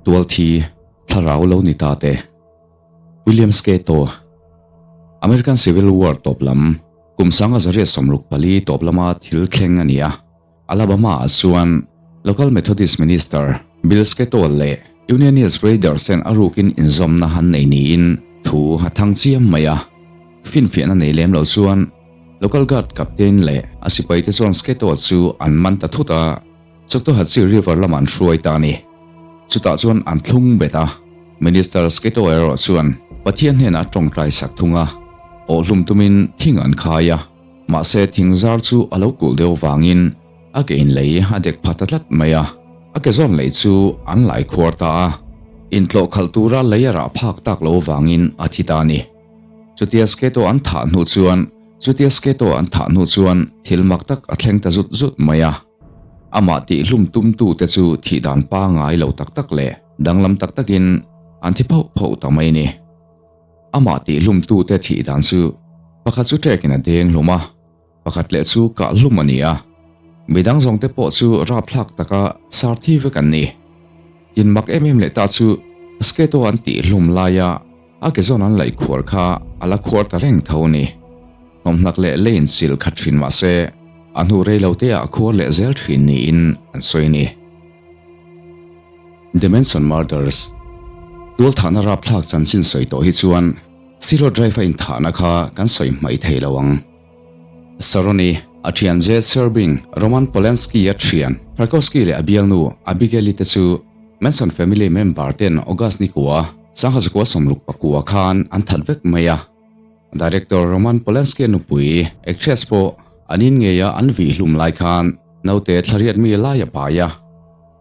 Tualthi thlarau lo ni ta te. William Scato, American Civil War tawp lam kum 1964 tawp lama thil thleng a ni a. Alabama-ah chuan Local Methodist Minister Bill Scato leh Unionist Raiders ten a rukin inzawmna han nei niin thu a thang chiam mai a. Finfiahna nei lem lo chuan Local Guard Captain leh a sipaite chuan Scato chu an man ta thut a. Choctahatchee River lamah an hruai ta a ni. Chutah chuan an thlung bet a, Minister Sketo erawh chuan Pathian hnenah a tawngtai sak thung a, awhhlum tumin thing an khai a, mahse thing zar chu a lo kulh deuh vangin a ke in lei a dek pha ta tlat mai a, a ke zawn lei chu an lai khuar ta a, intlawh khalh tura lei a rah phak tak lo vangin a thi ta a ni. Chutia Sketo an thah hnu chuan Chutia Sketo an thah hnu chuan thil mak tak a thleng ta zut zut mai a. Amah tihhlum tumtute chu thih dan pangngai lo tak tak leh danglam tak takin an thi phauh phauh ta mai ni. Amah tihhlumtute thih dan chu pakhat chu ṭekin a deng hlum a, pakhat leh chu kah hlum a ni a. Midang zawngte pawh chu rapthlak taka sar thi vek an ni. Tin mak em em leh ta chu Sketo an tihhlum laia a ke zawn an laih khuar kha a la khuar ta reng tho ni. Hnawmhnak leh lane sil khat thin mah se, a hnu rei lo te ah khuar leh zel thin niin an sawi a ni. The Manson Murders, Tualthahna rapthlak chanchin sawi tawh hi chuan Silo Drive a inthahna kha kan sawi hmaih thei lo ang. Saroni, a thian Jay Serbing, Roman Polanski-a thian Frykowski leh a bialnu Abigail-i te chu Manson family member ten August ni kua, 1969 khan an that vek mai a. Director Roman Polanski-a nupui, actress pawh an in ngeia an vih hlum lai khan naute thlariat mi lai a pai a.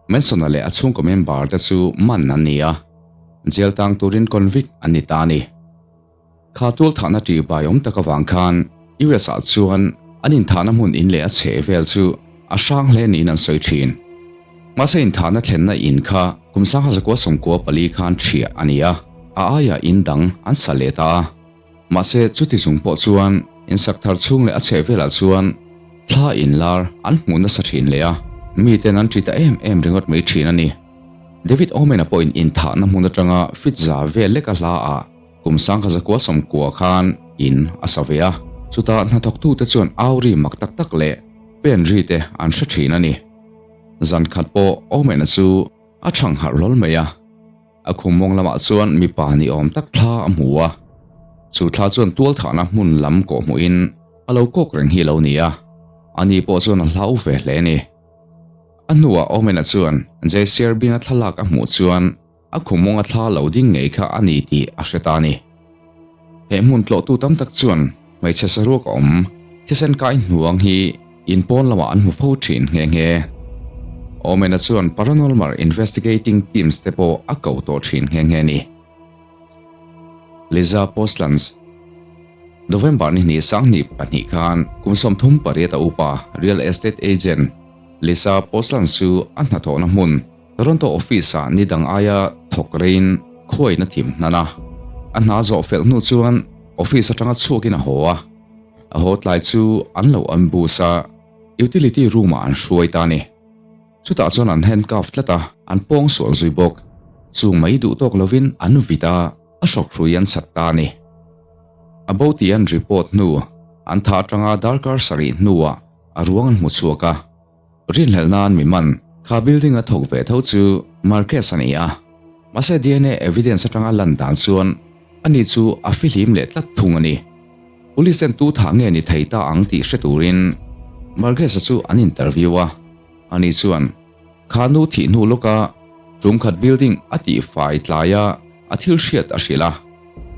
Manson-a leh a chhungkaw member te chu man an ni a, jail tang turin convict an ni ta a ni. Kha tualthahna ṭih bai awm tak avang khan US ah chuan an inthahna hmun in leh a chheh vel chu a hrang hle niin an sawi ṭhin. Mahse inthahna thlenna in kha kum 1994 khan ṭhiah a ni a, a aiah in dang an sa leh ta a. Mahse chuti chung pawh chuan insak thar chhung leh a chheh velah chuan thla inlar an hmuh nasa ṭhin hle a, miten an ṭi ta em em ringawt mai ṭhin a ni. David Omen-a pawhin inthahna hmun aṭanga fit za vel lek a hla ah Kum 1990 khan in a sa ve a, chutah hnathawktute chuan au ri mak tak tak leh pen ri te an hre thin a ni. Zan khat pawh Omen-a chu a chhang harh hlawl mai a, a khum mawng lamah chuan mipa ni awm tak thla a hmu a, chu thla chuan tualthahna hmun lam kawhhmuhin a lo kawk reng hi a lo ni a, ani pawh chuan a hlau ve hle a ni. A hnuah Omen-a chuan Jay Serbin-a thlalak a hmuh chuan A khummawnga thla lo ding ngei kha a ni tih a hre ta a ni. He hmun tlawhtu tam tak chuan hmeichhe saruak a awm thisen kai hnuang hi in pawn lamah an hmu fo thin nghe nghe. Omen-a chuan Paranormal Investigating Teams te pawh a ko tawh thin nghe nghe a ni. Liza Postlans, November ni hnih 2002 khan kum 38 a upa real estate agent Lisa Postlans chu a hnathawhna hmun Toronto office-ah ni dang aia thawk reiin khuain a thim hnan a. A hna zawh fel hnu chuan office atanga chhuakin a haw a. A haw tlai chu an lo ambush a, utility room-ah an hruai ta a ni. Chutah chuan an handcuff tlat a, an pawng sual zui bawk. Chung mai duh tawk lovin an vit a, a hrawk hrui an chhat ta a ni. A bo tih an report hnu, an tha atanga darkar sarih hnuah a ruang an hmu chhuak a. Rinhlelh nan mi man kha building a thawk ve tho chu Marquez a ni a, mahse DNA evidence atanga lan dan chuan ani chu a fihlim leh tlat thung a ni. Police ten tu thah nge ni thei ta ang tih hre turin Marquez-a chu an interview a, ani chuan kha nu thih hnu lawka tum khat building a tihfai tlaia a thil hriat a hrilh a,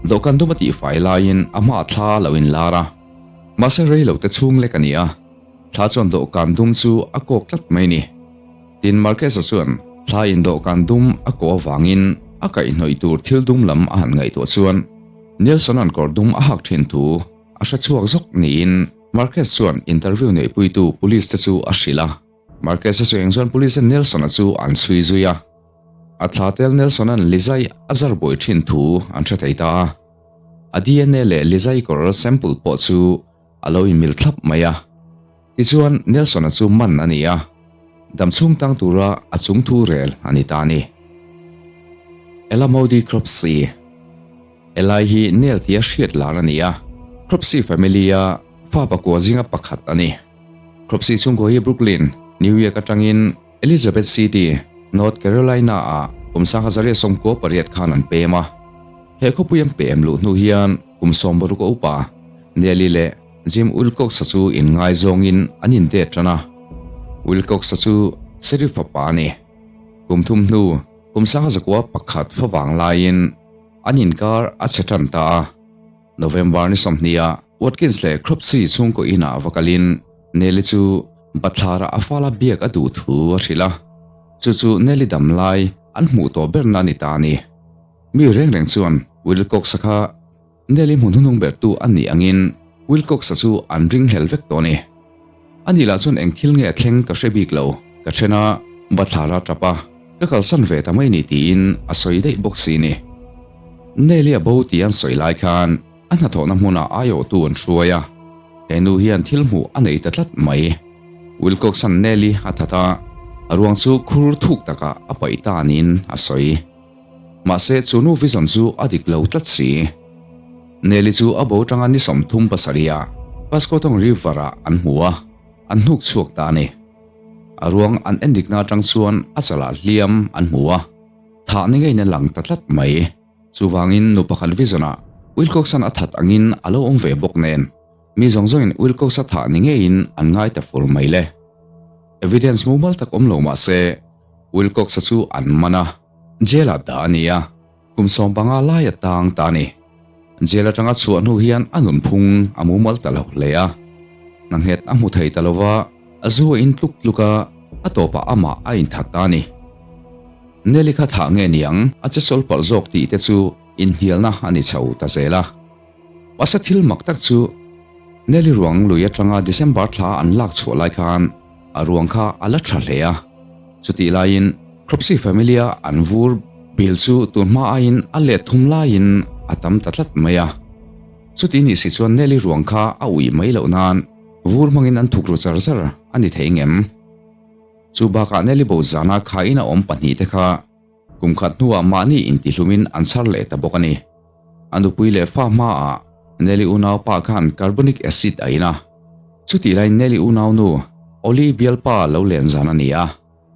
dawhkan dum a tihfai laiin a hma thla lo inlar a, mahse rei lo te chhung lek a ni a. Thla chuan dawhkan dum chu a kawk tlat mai ni. Tin, Marquez-a chuan thla in dawhkan dum a kawh avangin a kaihhnawih tur thil dum lam a han ngaihtuah chuan Nelson-a'n kawr dum a hak thin thu a hre chhuak zawk niin Marquez chuan interview neihpuitu police te chu a hrilh a. Marquez-a chu eng chuan police ten Nelson-a chu an chhui zui a. A thla tel Nelson-a'n Lizai a zar buai thin thu an hre thei ta a. A DNA leh Lizai kawr sample pawh chu. a lo inmil thlap mai a. Tichuan, Nelson-a chu man a ni a, damchhung tang tura a chungthu rel a ni ta a ni. Ella Modi Cropsey Eli hi Nel tia hriat lar a ni a, Cropsey family-a fa pakua zinga pakhat a ni. Cropsey chhungkaw hi Brooklyn, New York atangin Elizabeth City, North Carolina-ah kum 1898 khan an pem a. He khawpui an pem luh hnu hian kum 60 a upa Nellie leh Jim Wilcox-a chu inngaizawngin an indet tan a. Wilcox-a chu Sheriff fapa a ni. Kum thum hnu, kum 1901 favang laiin an inkar a chhe tan ta a. November ni 20 ah Watkins leh Cropsey chhungkaw inah va kalin Nellie chu bathlara a fala biak a duh thu a hrilh a. Chu chu Nellie dam lai an hmuh tawh berna a ni ta a ni. Mi reng reng chuan Wilcox-a kha Nellie hmun hnuhnung bertu a nih angin Wilcox-a chu an ringhlel vek tawh a ni. Ani lah chuan eng thil nge a thleng ka hre bik lo, ka then a, bathlar a tap a, ka kalsan ve ta mai ni tiin a sawi daih bawk si ni. Nellie a bo tih an sawi lai khan a hnathawhna hmunah aiawhtu an hruai a, he nu hian thil hmuh a nei ta tlat mai. Wilcox-a'n Nellie a that a, a ruang chu khur thuk takah a paih ta niin a sawi. Mahse, chu nu vision chu a dik lo tlat si. Nelly chu a bo tanga ni 37 ah Pasquotong River ah an hmu a, an hnuk chhuak ta a ni. A ruang an endikna atang chuan a chalah hliam an hmu a, thah ni ngeiin a lang ta tlat mai. Chuvangin nu pakhat vision ah Wilcox-a'n a that angin a lo awm ve bawk nen, mi zawng zawngin Wilcox-a thah ni ngeiin an ngai ta fur mai le. Evidence mumal tak awm lo mahse, Wilcox-a chu an man a, jail-ah dah a ni a, kum 15 lai a tang ta a ni. Jail atanga chhuah hnu hian a nunphung a mumal ta lo hle a, hna nghet a hmu thei ta lo va, a zu a in tluk tluk a, a tawpah amah a inthat ta a ni. Nelly kha thah nge niang a che sawl palh zawk tih te chu inhnialna a ni chho ta zel a. Mahse thil mak tak chu Nelly ruang lui atanga December thla an lak chhuah lai khan A ruang kha a la tha hle a, chutih laiin Cropsey family-a an vur bil chu tun hma aiin a let thum laiin a tam ta tlat mai a. Chuti nih si chuan Nelly ruang kha a uih mai loh nan vur hmangin an thuk ru char char a ni thei ngem? Chu bakah Nelly bo zana khain a awm pahnihte kha kum khat hnuah mahni intihlumin an chhar leh ta bawk a ni. A nupui leh fa hmaah Nelly unaupa khan carbonic acid a in a. Chutih laiin Nelly unaunu Oli bialpa lo len zan a ni a,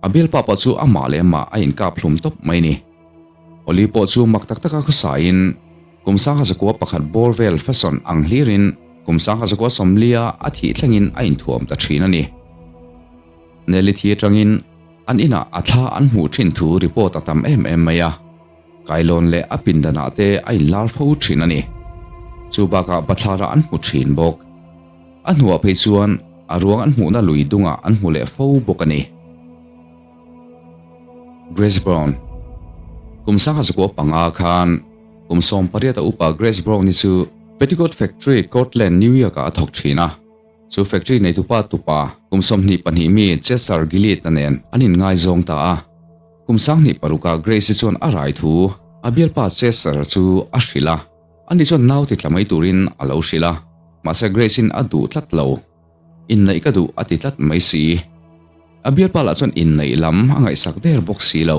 a bialpa pawh chu amah leh amah a inkap hlum tawp mai ni. Oli pawh chu mak tak taka khawsain kum 1901 bawr vel fashion ang hlirin kum 1940 a thih thlengin a inthuam ta thin a ni. Nelly thi atangin an inah a thla an hmuh thin thu report a tam em em mai a. Kailawn leh a pindanah te a inlar fo thin a ni. Chu bakah bathlarah an hmu thin bawk. A hnuah phei chuan a ruang an hmuhna lui dungah an hmu leh fo bawk a ni. Grace Brown Kum 1905 khan kum 18 a upa Grace Brown-i chu Petticoat Factory, Cortland, New York-ah a thawk thin a. Chu factory neitupa tupa kum 22 mi Chester Gilliet-a nen an inngaizawng ta a. Kum 2006 ah Grace-i chuan a rai thu a bialpa Chester chu a hrilh a, ani chuan nau ti tla mai turin a lo hrilh a, mahse Grace-in a duh tlat lo. Inneih ka duh a ti tlat mai si. A bialpa lah chuan inneih lam a ngaihsak der bawk si lo.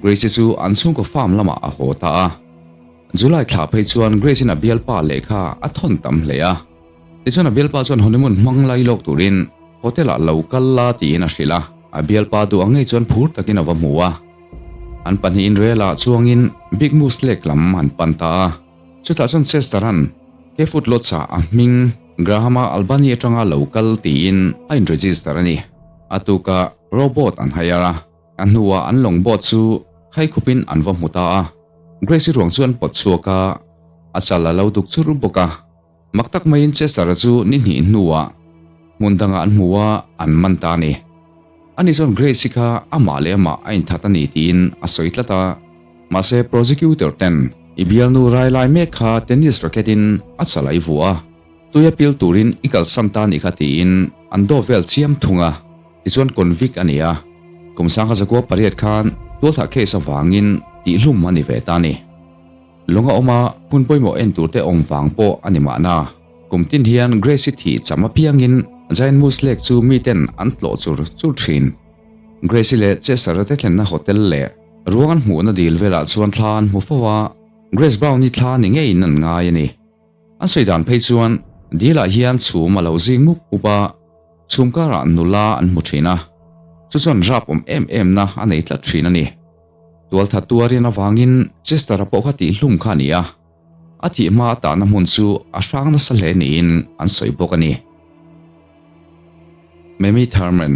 Grace-i chu an chhungkaw farm lamah a haw ta a. July thla phei chuan Grace-in a bialpa lehkha a thawn tam hle a. Tichuan a bialpa chuan honeymoon hmang lai lawk turin hotel ah lo kal la tiin a hrilh a, a bialpa duh ang ngei chuan phur takin a va hmu a. An pahnihin rel ah chuangin Big Moose Lake lam an pan ta a, chutah chuan Chester-a'n Hayfoot Lodge ah a hming Graham-a Albany atanga lo kal tiin a in register a ni. A tukah rowboat an hire a, a hnuah an lawng boat chu khaikhupin an va hmu ta a. Grace-i ruang chu an pawt chhuak a, a chal a lo duk chur bawk a. Mak tak maiin Chester-a chu ni hnih hnuah hmun dangah an hmu a, an man ta a ni. Ani chuan Grace-i kha amah leh amah a inthat a ni tiin a sawi tlat a, mahse prosecutor ten i bialnu rai lai mek kha tennis racket-in a chalai vuah a, tuia pil turin i kalsan ta a nih kha tiin an dawp vel chiam thung a, tichuan convict a ni a, kum 1908 khan tualthah case avangin tihhlum a ni ve ta a ni. Lung a awm a, hmun pawimawh en tur te awm vang pawh a ni mahna. Kum tin hian Grace-i thih cham apiangin Giant Moose Lake chu miten an tlawh chur chur thin. Grace-i leh Chester-a te thlenna hotel leh ruang an hmuhna dil velah chuan thla an hmu fo a, Grace Brown-i thla ni ngeiin an ngai a ni. An sawi dan phei chuan dilah hian chhum a lo zing mup mup a, chhum karah nula an hmu thin a, chu chuan rap awm em em na a nei tlat thin a ni. Tualthat tuarin avangin Chester-a pawh kha tihhlum kha a ni a, a thih hma a tahna hmun chu a hrang nasa hle niin an sawi bawk a ni. Mamie Thurman,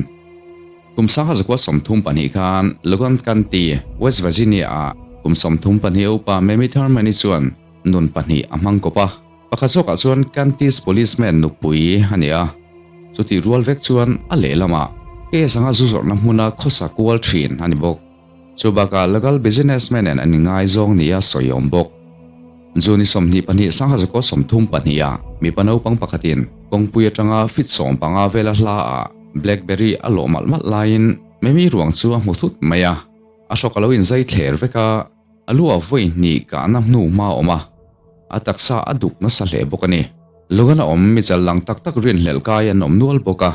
Kum sangha zakua 32 khan Logan County, West Virginia-ah kum 32 upa Mamie Thurman-i chuan nun pahnih a hmang kawp a. Pakhat zawkah chuan County's policeman nupui a ni a, chutih rual vek chuan a lehlamah case anga zu zawrhna hmuna khawsa kual thin a ni bawk. Chu bakah local businessman nen an ingaizawng nia sawi awm bawk. June 22 sangha zakua 32 ah mipa naupang pakhatin kawngpui atanga feet 15 vela hla ah blackberry a lawh malh malh laiin Mamie ruang chu a hmu thut mai a, a hrawk a lo inzai thler vek a. A lu ah vawi hnih kahna hnu hma a awm a, a taksa a duk nasa hle bawk a ni. Logan a awm mi chal lang tak tak rinhlelh kai an awm nual bawk a.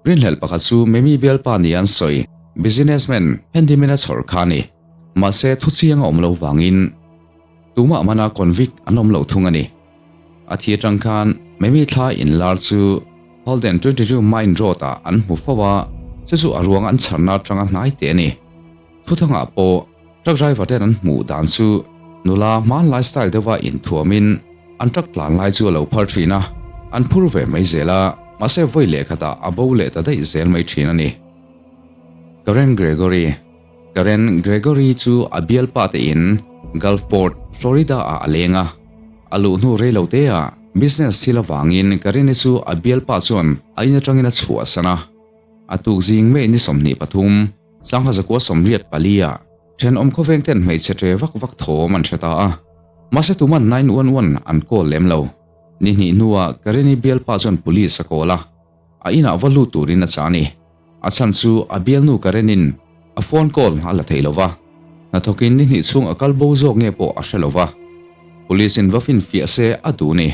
Rinhlelh pakhat chu Memi bialpa nia an sawi, businessman handyman a chhawr kha a ni. Mahse thu chiang a awm lo vangin tumah mana convict an awm lo thung a ni. A thi atang khan Memi thla inlar chu Holden 22 Mine Road ah an hmu fo a, chu chu a ruang an chharna atanga hnai teh a ni. Thuthangah pawh Truck driver ten an hmuh dan chu nula hmanlai style deuha inthuamin an truck tlan lai chu a lo phar thin a, an phur ve mai zel a, mahse vawi leh khatah a bo leh ta daih zel mai thin a ni. Karen Gregory Karen Gregory chu a bialpa te in Gulfport, Florida ah a leng a, a luh hnu rei lo te ah business thil avangin Karen-i chu a bialpa chuan a in atangin a chhuahsan a, a tuk zing May ni 23, Sangha 184 ah thenawm khawveng ten hmeichhe tre vak vak thawm an hre ta a, mahse tuman 911 an call lem lo. Ni hnih hnuah Karini bialpa chuan police a call a, a inah va lut turin a chah a ni. A chhan chu a bialnu Karenin a phone call a la thei lo va, hnathawkin ni hnih chhung a kal bo zawk nge pawh a hre lo va, police in va finfiah se a duh ni.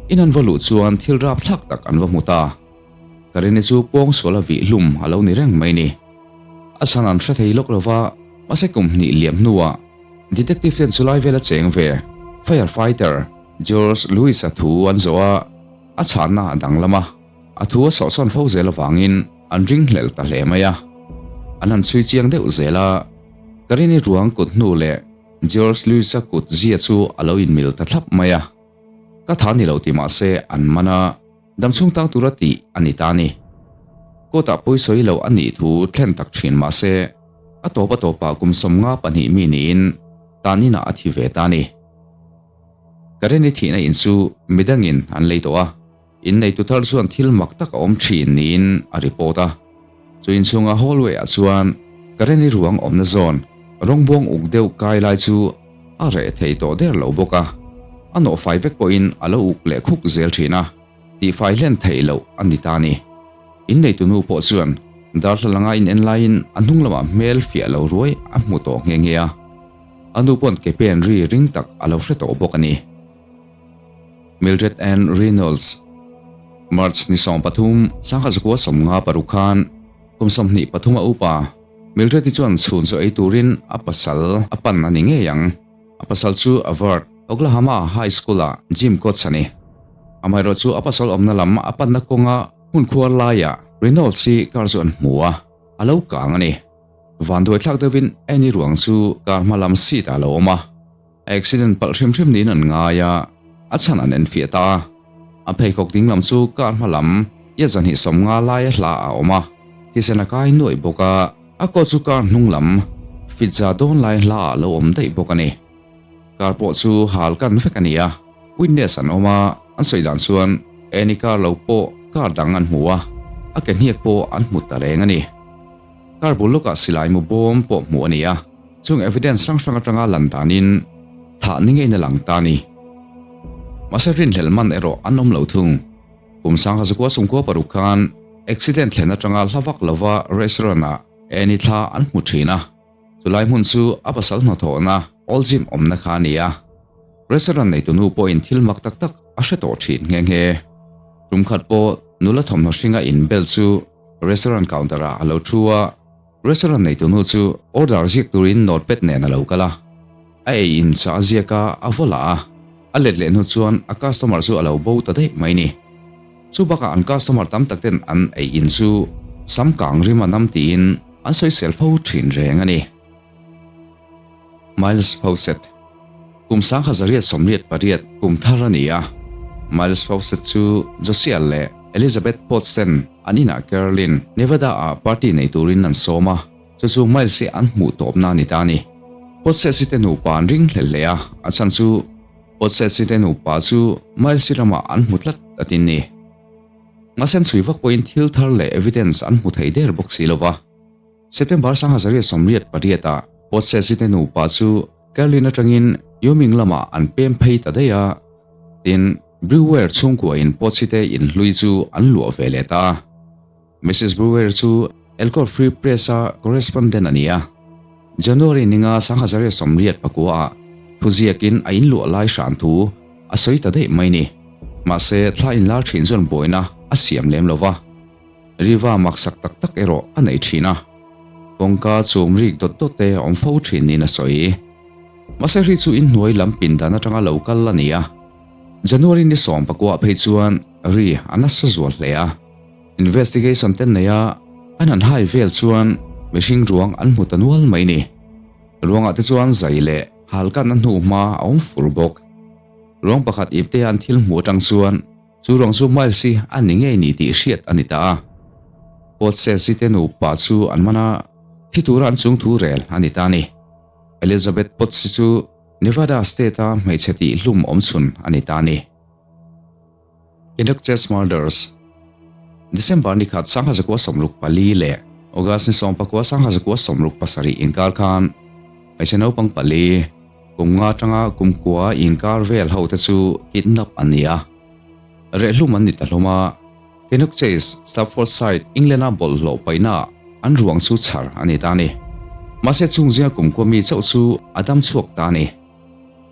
In an va luh chuan thil rapthlak tak an va hmu ta. Karini chu pawngsual a vih hlum a lo ni reng mai ni. A chhan an hre thei lawk lova, mahse kum hnih liam hnuah detective ten chulai vel a cheng ve fire fighter George Lewis-a thu an zawh a, a chhanna a danglam a, a thu a sawhsawn fo zel avangin an ringhlel ta hle mai a. An han chhui chiang deuh zel a, Karini ruang kut hnu leh George Lewis-a kut zia chu a lo inmil ta thlap mai a. Ka tha ni lo ti mahse an man a. Damchhung tang tura tih a ni ta a ni. Court ah pawisawi lo a nih thu thlen tak thin mah se, a tawp a tawpah kum 52 mi niin tan inah a thi ve ta a ni. Karen-i thihna in chu midangin an lei tawh a, inneitu thar chuan thil mak tak a awm thin niin a report a. Chu inchhunga hallway ah chuan Karen-i ruang awmna zawn rawngbuang uk deuh kai lai chu a reh thei tawh der lo bawk a, a nawhfai vek pawhin a lo uk leh khuk zel thin a, tihfai hlen theih loh a ni ta a ni. Inneitu nu pawh chuan darthlalanga inen laiin a hnung lamah hmel fiah lo ruai a hmu tawh nghe nghe a, a nu pawn ke pen ri ring tak a lo hre tawh bawk a ni. Mildred Ann Reynolds, March ni 13, 1956 khan kum 23 a upa Mildred-i chuan chhun chu ei turin a pasal a pan a ni ngei ang. A pasal chu Avert, Oklahoma High School-a gym coach a ni. Amaherawh chu a pasal awmna lam a panna kawnga hmun khuar laiah Reynolds-i car chu an hmu a, a lo kang a ni. Vanduaithlak deuhin Annie ruang chu car hma lam seat-ah a lo awm a. A accident palh hrim hrim niin an ngai a, a chhan an enfiah ta a. A pheikhawk ding lam chu car hma lam ia 250 laia hla a awm a, thisen a kai nuaih bawk a, a kaw chu car hnung lam fit za dawn lai hla ah lo awm daih bawk a ni. Car pawh chu hal kan vek a ni a, witness an awm a, an sawi dan chuan any car lo pawh car dang an hmu a, a ke hniak pawh an hmu ta reng a ni. Car bul lawkah silai mu bawm pawh hmuh a ni a, chung evidence hrang hrang atanga lan danin thah ni ngeiin a lang ta a ni. Mahse rinhlelh man erawh an awm lo thung. Kum 1996 khan accident thlen atanga hla vak lova restaurant ah Annie thla an hmu thin a, chulai hmun chu a pasal hnathawhna Old Gym awmna kha a ni a. Restaurant neitunu pawhin thil mak tak tak a hre tawh thin nghe nghe. Tum khat pawh nula thawmhnaw hringa inbel chu restaurant counter ah a lo thu a, restaurant neitunu chu order ziak turin notepad nen a lo kal a. A ei in chah a ziak a, a vaw lah a. A let leh hnu chuan a customer chu a lo bo ta daih mai ni. Chu bakah an customer tam tak ten an ei in chu sam kang rim a nam tiin an sawisel fo thin reng a ni. Miles Fawcett Kum 1888 kum thar a ni a. Miles Fawcett chu Josiah leh Elizabeth Potts ten an inah Carolyn, Nevada ah party nei turin an sawm a, chu chu Miles hi an hmuh tawpna a ni ta a ni. Potts-i te nupa an ring hlel hle a, a chhan chu Potts-i te nupa chu Miles-i ramah an hmu tlat a tin ni. Mahse an chhui vak pawhin thil thar leh evidence an hmu thei der bawk si lo va. September 1888 ah Potts-i te nupa chu Carlin atangin Wyoming lamah an pem phei ta daih a, tin, Brewer chhungkuain Potts-i te inhlui chu an luah ve leh ta a. Mrs. Brewer chu Elkhorn Free Press-a correspondent a ni a. January ninga 1889 ah thuziakin a inluah lai hran thu a sawi ta daih mai ni. Mahse, thla inlar thin chuan buaina a siam lem lo va. Riva maksak tak tak erawh a nei thin a, kawngka chum rik dawt dawt te a awm fo thin niin a sawi. Mahse ri chu inhnuai lam pindan atanga lo kal a ni a, January ni 19 ah phei chuan ri a nasa zual hle a, investigation te nei a an han hai vel chuan mihring ruang an hmu ta nual mai ni. Ruangah te chuan zai leh halkanna hnuhma a awm fur bawk. Ruang pakhat ipte an thil hmuh atang chuan Chu ruang chu Miles hi a ni ngei ni tih hriat a ni ta a. Potts-i te nupa chu an man a, thi tura an chung thu rel a ni ta a ni. Elizabeth Potts-i chu Nevada State-a hmeichhe tih hlum awm chhun a ni ta a ni. Enoch Chase Murders, December ni khat 1964 leh August ni 19 1967 inkar khan hmeichhe naupang pali, Kum nga atanga kum kua inkar vel ho te chu kidnap an ni a, rehlum an ni ta hlawm a. Kenok Chase, Staffordshire, England-a bawlhhlawh paihnaah an ruang chu chhar a ni ta a ni. Mahse chung zinga kum kua mi chauh chu a dam chhuak ta a ni.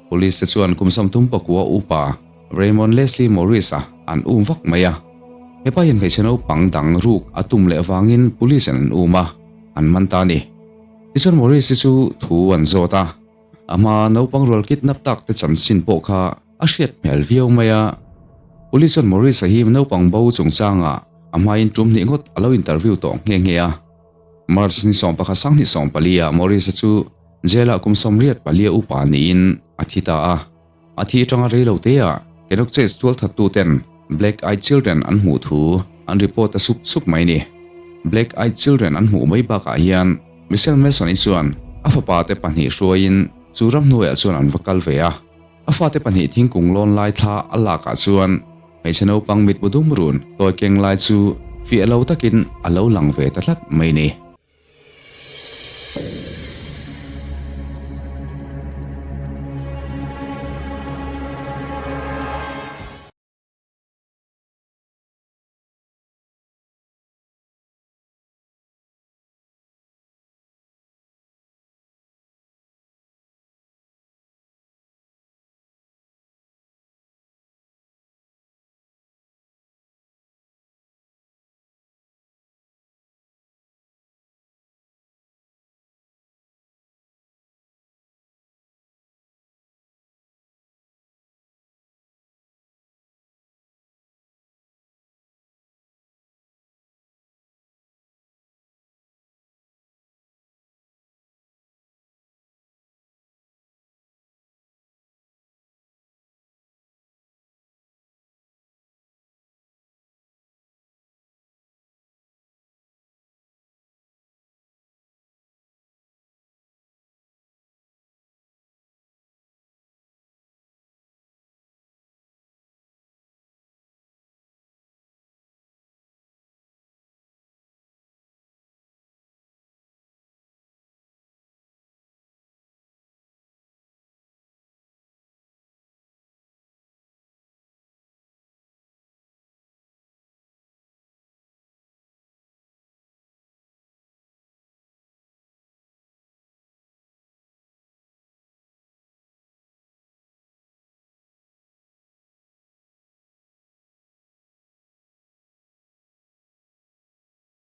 Police te chuan kum 39 upa Raymond Leslie Morris-a an um vak mai a. Hepa hian hmeichhe naupang dang ruk a tum leh vangin police in an um a, an man ta a ni. Tichuan Morris-i chu thu an zawt a, a hma naupang rual kidnap tak te chanchin pawh kha a hriat hmel viau mai a. Police chuan Morris-a hi naupang bo chungchangah a hmain tum hnih ngawt a lo interview tawh nghe nghe a. March ni 11 2014 ah Morris-a chu jail-ah kum 84 upa niin a thi ta a. A thi atanga rei lo te ah Kenok Chase tualthattu ten Black Eyed Children an hmuh thu an report ta sup sup mai ni. Black Eyed Children an hmuh mai bakah hian Michelle Mason-i chuan a fapa te pahnih hruaiin chu ramhnuaiah chuan an va kal ve a. A fate pahnih thingkung lawn lai thla a lakah chuan hmeichhe naupang mitmu dum run tawi keng lai chu fiah lo takin a lo lang ve ta tlat mai ni.